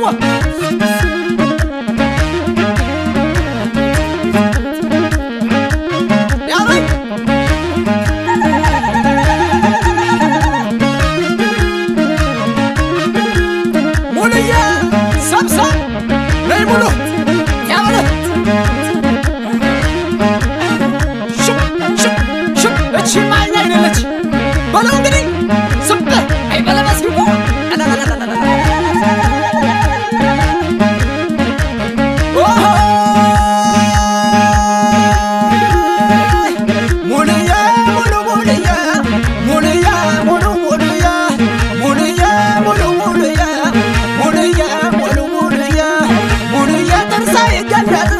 ደግሞ ያበይ ሙሉዬ ሰብሰብ ነይ ሙሉ ያበለ ሽብ ሽብ ሽብ። እቺ ማኛ አይደለች በለው እንግዲህ ስብ አይበለ መስግቦ። ሙሉዬ ሙሉ ሙሉዬ ሙሉዬ ሙሉ ሙሉዬ ሙሉዬ ሙሉ ሙሉዬ ሙሉዬ ሙሉ ሙሉዬ ሙሉዬ ጥርሳ ይገለጥ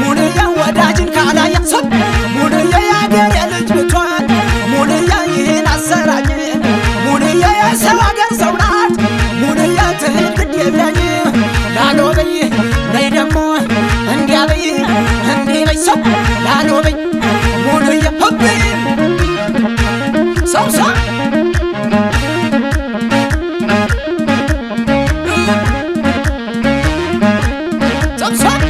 ሙሉዬ ወዳጅን ካላየ ሰብ ሙሉዬ የአገሬ ልጅ ብትሆን ሙሉዬ ይህን አሰራኝ ሙሉዬ የሰው አገር ሰው ናት ሙሉዬ ትሂድ ግድ የለኝ ላሎ በይ ነይ ደግሞ እንዲያ በይ እንዲህ በይ ሰው ላሎ በይ ሙሉዬ ህብ ሰው ሰው ሰብሰብ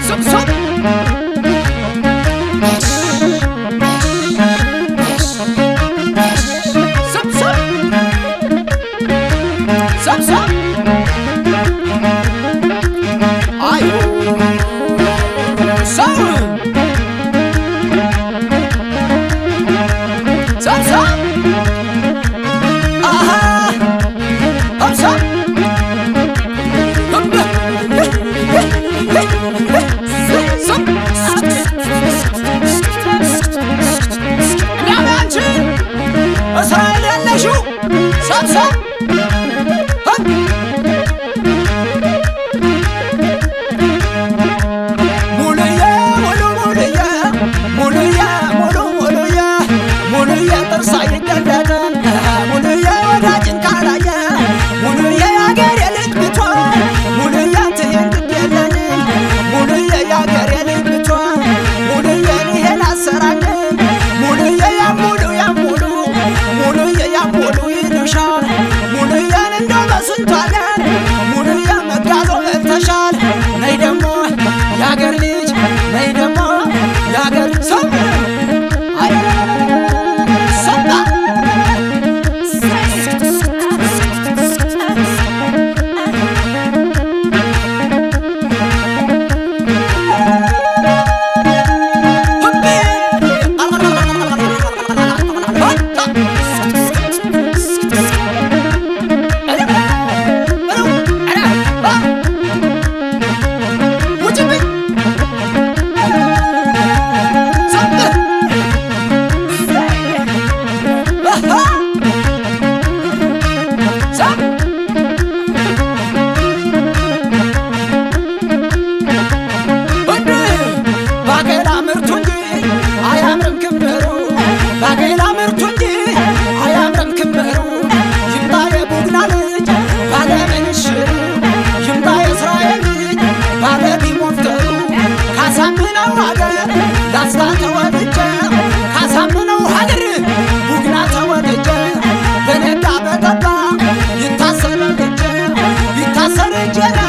ሰብሰብ ሰብሰብ ሰብሰብ አዩ ሰው ሰብሰብ አሃ ሰብሰብ አንቺ እስራኤል ያለሽው ሰብሰብ። ሙሉዬ ሙሉ ሙሉዬ ሙሉዬ ሙሉ ሙሉዬ ሙሉዬ ጥርሳ ይገለጥ ሙሉዬ ወዳጅን ካላየ ሙሉዬ የአገሬ ልጅ ብትሆን ሙሉዬ ትሄድ ግድ የለኝም ሙሉዬ የአገሬ ልጅ ብትሆን ሙሉዬ ይሄን አሰራኝ ሙሉዬ ያሙሉ ያሙሉ ሙሉዬ ያሙሉ ይሉሻል ሙሉዬን እንደው በስንቱ አገር ሙሉዬ መጋዞ በልተሻል። ነይ ደግሞ የአገር ልጅ ነይ ደግሞ የአገር ሰው አይ ሰባ። ውጭብኝ ሰብ ሰብ እንደ ባቄላ ምርቱ እንጂ አያምርም ክምሩ፣ ባቄላ ምርቱ እንጂ አያምርም ክምሩ። ይምጣ የቡግና ልጅ ባለምንሽሩ፣ ይምጣ የእስራኤል ልጅ ባለ ቢሞፍተሩ። ካሳምነው ሀገር ላስታ ተወልጄ፣ ካሳምነው ሀገር ቡግና ተወልጄ፣ በነጋ በጠባ ይታሰራል እጄ ቢታሰር እጄ ነው።